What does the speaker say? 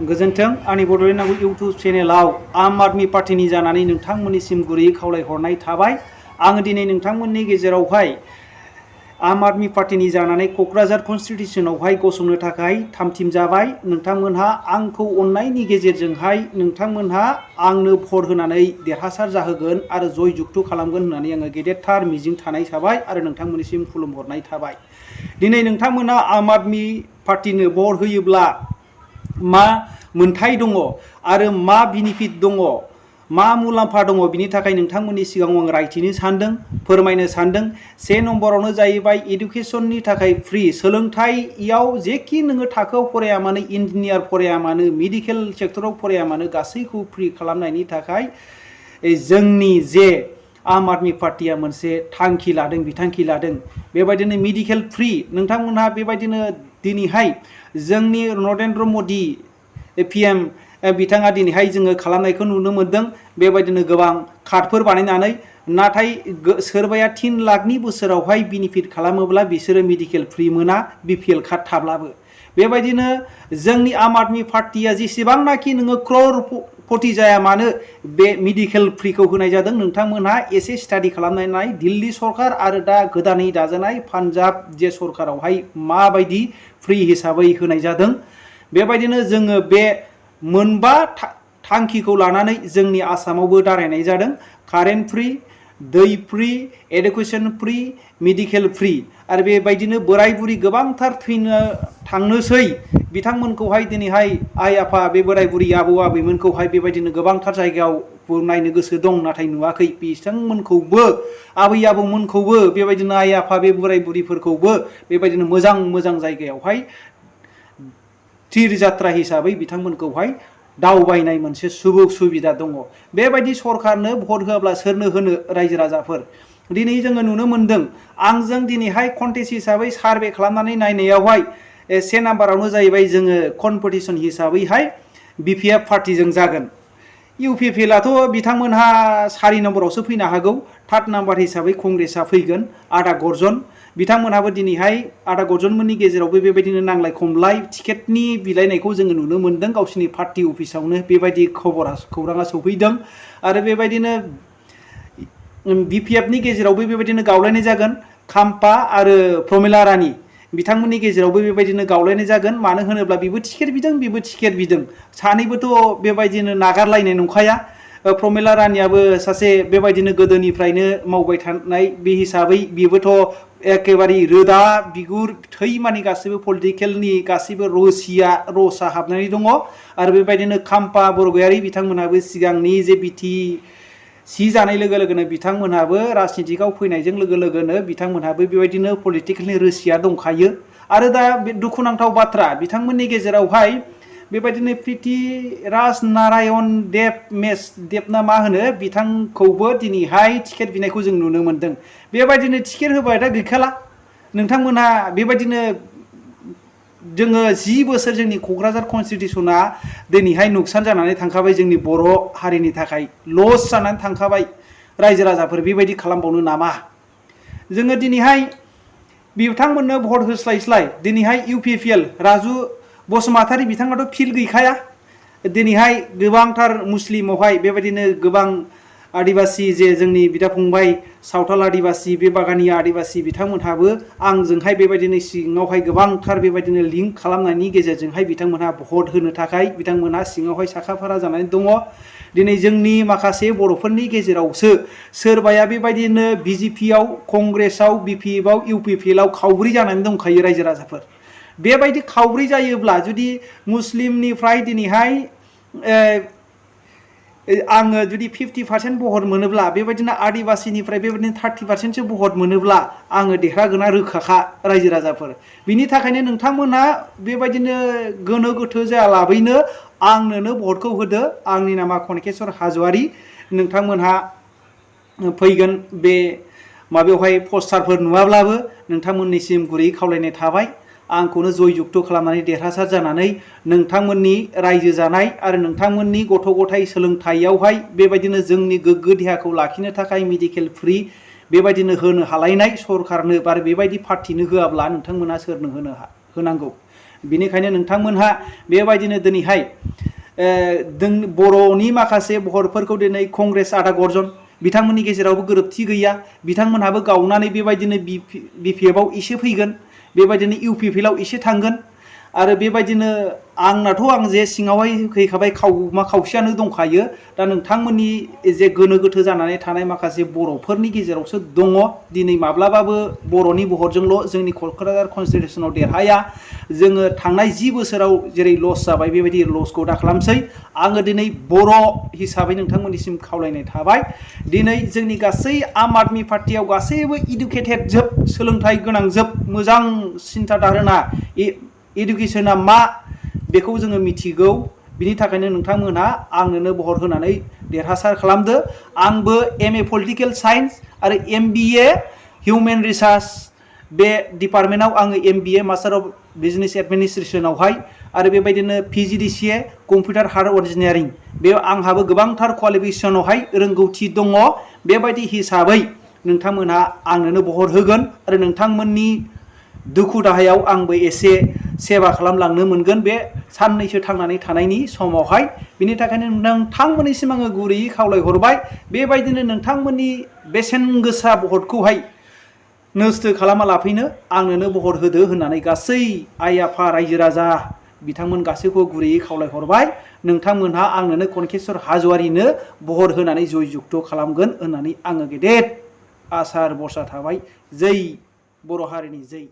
गोजोन्थों आंनि बड'लेण्ड नांगौ इउटुब चेनेलाव आम आदमी पार्टीनि जानानै नोंथांमोननिसिम गुरैयै खावलायहरनाय थाबाय। आङो दिनै नोंथांमोननि गेजेरावहाय आम आदमी पार्टीनि जानानै क'क्राझार कनस्टिटिउसनावहाय गसंनो थाखाय थामथिम जाबाय। नोंथांमोनहा आंखौ अननायनि गेजेरजोंहाय नोंथांमोनहा आंनो भट होनानै देरहासार जाहोगोन आरो जय जुगथ खालामगोन होननानै आङो गेदेरथार मिजिं थानाय थाबाय आरो नोंथांमोननिसिम खुलुमहरनाय थाबाय। दिनै नोंथांमोनहा आम आदमी पार्टीनो भट होयोब्ला मा मोनथाय दङ आरो मा बेनिफिट दङ, मा मुलाम्फा दङ, बिनि थाखाय नोंथांमोननि सिगाङाव आं रायथिनो सानदों, फोरमायनो सानदों। से नम्बरावनो जाहैबाय इडुकेसननि थाखाय फ्रि। सोलोंथाइयाव जेखि नोङो थाखोआव फराया मानो, इन्जिनियार फराया मानो, मेडिकेल सेक्टराव फराया मानो, गासैखौबो फ्रि खालामनायनि थाखाय जोंनि जे आम आदमी पार्टीया मोनसे थांखि लादों, बिथांखि लादों। बेबायदिनो मेडिकेल फ्रि नोंथांमोनहा बेबायदिनो दिनैहाय जोंनि नरेन्द्र मदि PM बिथाङा दिनैहाय जोङो खालामनायखौ नुनो मोनदों। बेबायदिनो गोबां कार्डफोर बानायनानै, नाथाय सोरबाया 3 लाखनि बोसोरावहाय बेनिफिट खालामोब्ला बिसोरो मेडिकेल फ्रि मोना, BPL कार्ड थाब्लाबो। बेबायदिनो जोंनि आम आदमी पार्टीया जेसेबांनाखि नोङो क्ररपति जाया मानो बे मेडिकेल फ्रिखौ होनाय जादों। नोंथांमोनहा एसे स्टाडि खालामनाय दिल्ली सरकार आरो दा गोदानै दाजानाय पान्जाब जे सरकारावहाय माबायदि फ्रि हिसाबै होनाय जादों। बेबायदिनो जोङो बे मोनबा थांखिखौ लानानै जोंनि आसामावबो दारायनाय जादों। कारेन्ट फ्रि, दै free, education free, medical free. आरो बेबायदिनो बोराय बुरि गोबांथार थैनो थांनोसै बिथांमोनखौहाय दिनैहाय आइ आफा बे बोराय बुरि आबौ आबैमोनखौहाय बेबायदिनो गोबांथार जायगायाव नायनो गोसो दं नाथाय नुवाखै। बिथांमोनखौबो आबै आबौमोनखौबो बेबायदिनो आइ आफा बे बोराय बुरिफोरखौबो बेबायदिनो मोजां मोजां जायगायावहाय तीरजात्रा हिसाबै बिथांमोनखौहाय दावबायनाय मोनसे सुबिदा दङ। बेबायदि सरकारनो भट होआब्ला सोरनो होनो रायजो राजाफोर? दिनै जोङो नुनो मोनदों, आंजों दिनैहाय कन्टेस्ट हिसाबै सार्भे खालामनानै नायनायावहाय 1 नाम्बारावनो जाहैबाय जोङो कम्पिटिसन हिसाबैहाय BPF पार्टीजों जागोन। UPPLआथ' बिथांमोनहा 4 नम्बरावसो फैनो हागौ। 3rd नाम्बार हिसाबै कंग्रेसआ फैगोन, आदा गर्जन। बिथांमोनहाबो दिनैहाय आदा गर्जनमोननि गेजेरावबो बेबायदिनो नांलाय खमलाय टिकेटनि बिलाइनायखौ जोङो नुनो मोनदों। गावसिनि पार्टी अफिसावनो बेबायदि खौराङा सौफैदों। आरो बेबायदिनो BPFनि गेजेरावबो बेबायदिनो गावलायनाय जागोन। खाम्फा आरो प्रमिला रानी बिथांमोननि गेजेरावबो बेबायदिनो गावलायनाय जागोन। मानो होनोब्ला बेबो टिकेट बिदों, बेबो टिकेट बिदों। सानैबोथ' बेबायदिनो नागारलायनाय नंखाया। प्रमिला रानीयाबो सासे बेबायदिनो गोदोनिफ्रायनो मावबाय थानाय बे हिसाबै बेबोथ' एखेबारे रोदा बिगुर थै मानि गासैबो पलिटिकेलनि गासैबो रसा हाबनानै दङ। आरो बेबायदिनो खाम्फा बरगयारी बिथांमोनहाबो सिगांनि जे सि जानाय लोगो लोगोनो बिथांमोनहाबो राजनितिकआव फैनायजों लोगो लोगोनो बिथांमोनहाबो बेबायदिनो पलिटिकेलनि रोसिया दंखायो। आरो दा बे दुखुनांथाव बाथ्रा, बिथांमोननि गेजेरावहाय बेबायदिनो पृथ्वीराज नारायण देब ना मा होनो, बिथांखौबो दिनैहाय टिकेट बिनायखौ जों नुनो मोनदों। बेबायदिनो टिकेट होबाय दा गैखाला। नोंथांमोनहा बेबायदिनो जोङो 10 बोसोर जोंनि क'क्राझार कनस्टिटिउसना दिनैहाय नुकसान जानानै थांखाबाय। जोंनि बर' हारिनि थाखाय लस जानानै थांखाबाय। रायजो राजाफोर बेबायदि खालामबावनो नामा? जोङो दिनैहाय बिथांमोननो भट होस्लायस्लाय दिनैहाय UPPL राजु बसुमतारी बिथाङाथ' फिल्ड गैखाया। दिनैहाय गोबांथार मुस्लिमावहाय बेबायदिनो गोबां आदिबासि जे जोंनि बिदा फंबाय सावथाल आदिबासि, बे बागानिया आदिबासि बिथांमोनहाबो आंजोंहाय बेबायदिनो सिङावहाय गोबांथार बेबायदिनो लिंक खालामनायनि गेजेरजोंहाय बिथांमोनहा भट होनो थाखाय बिथांमोनहा सिङावहाय साखाफारा जानानै दङ। दिनै जोंनि माखासे बर'फोरनि गेजेरावसो सोरबाया बेबायदिनो BJPआव, कंग्रेसआव, BPFआव, UPPLआव खावब्रै जानानै दंखायो रायजो राजाफोर। बेबायदि खावब्रै जायोब्ला जुदि मुस्लिमनिफ्राय दिनैहाय आङो जुदि 50% भट मोनोब्ला, बेबायदिनो आदिबासिनिफ्राय बेबायदिनो 30%सो भट मोनोब्ला आङो देरहागोना रोखाखा रायजो राजाफोर। बिनि थाखायनो नोंथांमोनहा बेबायदिनो गोनो गोथो जायालाबैनो आंनोनो भटखौ होदो। आंनि नामा कनकेश्वर हाज'वारी। नोंथांमोनहा फैगोन बे माबायावहाय पस्टारफोर नुवाब्लाबो नोंथांमोननिसिम गुरै खावलायनाय थाबाय। आंखौनो जय जुगथ खालामनानै देरहासार जानानै नोंथांमोननि रायजो जानाय आरो नोंथांमोननि गथ' गथाय सोलोंथाइयावहाय बेबायदिनो जोंनि गोग्गो देहाखौ लाखिनो थाखाय मेडिकेल फ्रि बेबायदिनो होनो हालायनाय सरकारनो आरो बेबायदि पार्टीनो होआब्ला नोंथांमोना सोरनो होनांगौ? बेनिखायनो नोंथांमोनहा बेबायदिनो दिनैहाय बर'नि माखासे भटफोरखौ दिनै कंग्रेस आदा गर्जन बिथांमोननि गेजेरावबो गोरोबथि गैया बिथांमोनहाबो गावनानै बेबायदिनो बिपिएफआव एसे फैगोन बेबायदिनो इउपिपिएलआव एसे थांगोन आरो बेबायदिनो आंनाथ' आं जे सिङावहाय फैखाबाय खावसेयानो दंखायो दा नोंथांमोननि जे गोनो गोथो जानानै थानाय माखासे बर'फोरनि गेजेरावसो दङ दिनै माब्लाबाबो बर'नि भटजोंल' जोंनि क'क्राझार कनस्टिटिउसनाव देरहाया जोङो थांनाय 10 बोसोराव जेरै लस जाबाय बेबायदि लसखौ दा खालामसै आङो दिनै बर' हिसाबै नोंथांमोननिसिम खावलायनाय थाबाय दिनै जोंनि गासै आम आदमि पार्टियाव गासैबो इडुकेटेड जोब सोलोंथाइ गोनां जोब मोजां सिन्था धारना इडुकेसना मा बेखौ जोङो मिथिगौ बिनि थाखायनो नोंथांमोनहा आंनोनो भट होनानै देरहासार खालामदो आंबो MA पलिटिकेल साइन्स आरो MBA हिउमेन रिसार्च बे डिपार्टमेन्टआव आङो MBA मास्टार अफ बिजनेस एडमिनिस्ट्रेसनावहाय आरो बेबायदिनो PGDCA कम्पिउटार हार्डवेयर इन्जिनियारिं बे आंहाबो गोबांथार क्वालिफिकेसनावहाय रोंगौथि दङ बेबायदि हिसाबै नोंथांमोनहा आंनोनो भट होगोन आरो नोंथांमोननि दुखु दाहायाव आंबो एसे सेवा खालामलांनो मोनगोन बे साननैसो थांनानै थानायनि समावहाय बिनि थाखायनो नोंथांमोननिसिम आङो गुरैयै खावलायहरबाय बेबायदिनो नोंथांमोननि बेसेन गोसा भटखौहाय नस्थ' खालामा लाफैनो आंनोनो भट होदो होननानै गासै आइ आफा रायजो राजा बिथांमोन गासैखौबो गुरैयै खावलायहरबाय नोंथांमोनहा आंनोनो कनकेश्वर हाज'वारिनो भट होनानै जय जुक्त खालामगोन होननानै आङो गेदेर आसार भरसा थाबाय जै बर' हारिनि जै